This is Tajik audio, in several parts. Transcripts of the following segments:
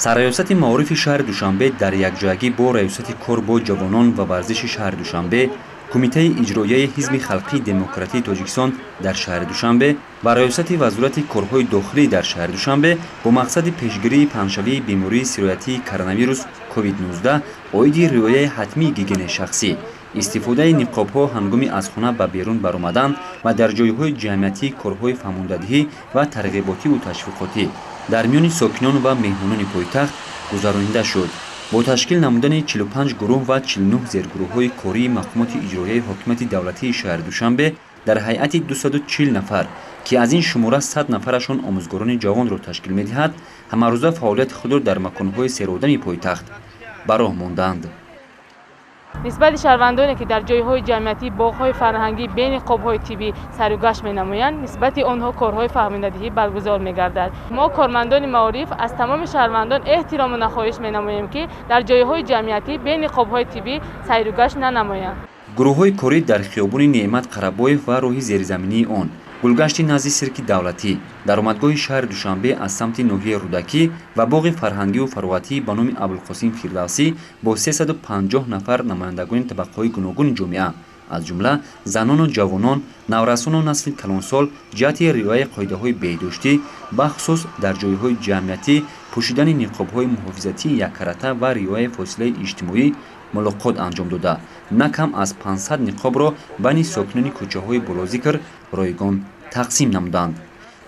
Сарраёсати маорифи шаҳри Душанбе дар якҷоягӣ бо Раёсати кор бо ҷавонон ва варзиши шаҳри Душанбе, Кумитаи иҷроияи Ҳизби халқии демократии Тоҷикистон дар шаҳри Душанбе ва Раёсати Вазорати корҳои дохилӣ дар шаҳри Душанбе бо мақсади пешгирии паҳншавии бемории сироятии коронавирус COVID-19 оиди риояи ҳатмии гигиенаи шахсӣ, истифодаи ниқобҳо ҳангоми аз хона ба берун баромадан ва дар ҷойҳои ҷамъиятӣ корҳои фаҳмондадиҳӣ ва тарғиботиву ташвиқотӣ дар миёни сокинон ва меҳмонони пойтахт гузаронида шуд. Бо ташкил намудани 45 гурӯҳ ва 49 зергурӯҳҳои кории мақомоти иҷроияи ҳокимияти давлатии шаҳри Душанбе дар ҳайати 240 нафар, ки аз ин шумора 100 нафарашон омӯзгорони ҷавонро ташкил медиҳад, ҳамарӯза фаъолияти худро дар маконҳои серодами пойтахт ба роҳ мондаанд. Нисбати шаҳрвандоне, ки дар ҷойҳои ҷамъиятӣ, боғҳои фарҳангӣ бе ниқобҳои тиббӣ сайругашт менамоянд, нисбати онҳо корҳои фаҳмидадиҳӣ баргузор мегардад. Мо, кормандони маориф, аз тамоми шаҳрвандон эҳтиромона хоҳиш менамоем, ки дар ҷойҳои ҷамъиятӣ бе ниқобҳои тиббӣ сайругашт нанамоянд. Гурӯҳҳои корӣ дар хиёбони Неъмат Қарабоев ва роҳи зеризаминии он, гулгашти назди сирки давлатӣ, даромадгоҳи шаҳри Душанбе аз самти ноҳияи Рӯдакӣ ва боғи фарҳангию фароғатӣ ба номи Абулқосим Фирдавсӣ бо 350 нафар намояндагони табақаҳои гуногуни ҷомеа, аз ҷумла занону ҷавонон, наврасону насли калонсол, ҷиҳати риояи қоидаҳои беҳдоштӣ, бахусус дар ҷойҳои ҷамъиятӣ пӯшидани ниқобҳои муҳофизатии яккарата ва риояи фосилаи иҷтимоӣ мулоқот анҷом дода, на кам аз 500 ниқобро байни сокинони кӯчаҳои болозикр ройгон тақсим намуданд.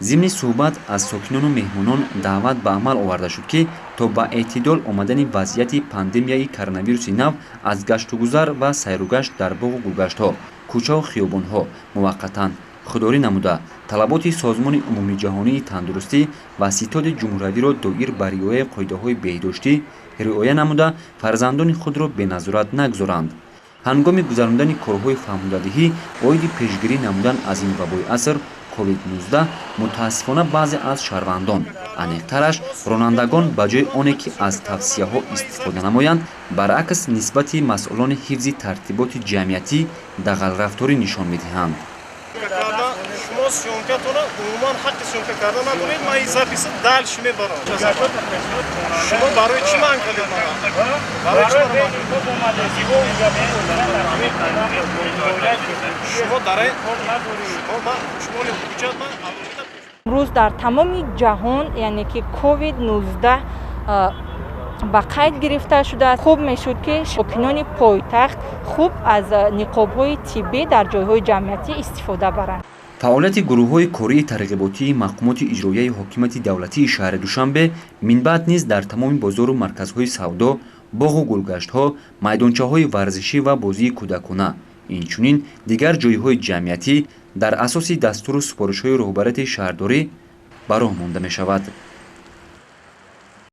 Зимни суҳбат аз сокинону меҳмонон даъват ба амал оварда шуд, ки то ба эътидол омадани вазъияти пандемияи коронавируси нав аз гаштугузар ва сайругашт дар боғу гулгаштҳо, кӯчаву хиёбонҳо муваққатан худдорӣ намуда, талаботи Созмони умумиҷаҳонии тандурустӣ ва Ситоди ҷумҳуриявиро доир ба риояи қоидаҳои беҳдоштӣ риоя намуда, фарзандони худро беназорат нагузоранд. Ҳангоми гузарондани корҳои фаҳмондадиҳӣ оиди пешгирӣ намудан аз ин вабои аср COVID-19, мутаассифона, баъзе аз шаҳрвандон, аниқтараш ронандагон, ба ҷои оне ки аз тавсияҳо истифода намоянд, баръакс нисбати масъулони ҳифзи тартиботи ҷамъиятӣ дағалрафторӣ нишон медиҳанд. Шумо съёмкатона умуман ҳаққи съёмка карда надоред. Ман ин записи дальше мебарам. Шумо барои чӣ манъ кардед мана? Барои чӣ мана манъ? Шумо дараи шумо ҳуҷҷат ман. Имрӯз дар тамоми ҷаҳон, яъне ки ковид 19 ба қайд гирифта шудааст. Хуб мешуд, ки сокинони пойтахт хуб аз ниқобҳои тиббӣ дар ҷойҳои ҷамъиятӣ истифода баранд. Фаъолияти гурӯҳҳои кории тарғиботии мақомоти иҷроияи ҳокимияти давлатии шаҳри Душанбе минбаъд низ дар тамоми бозору марказҳои савдо, боғу гулгаштҳо, майдончаҳои варзишӣ ва бозии кӯдакона, инчунин дигар ҷойҳои ҷамъиятӣ дар асоси дастуру супоришҳои роҳбарияти шаҳрдорӣ ба роҳ монда мешавад.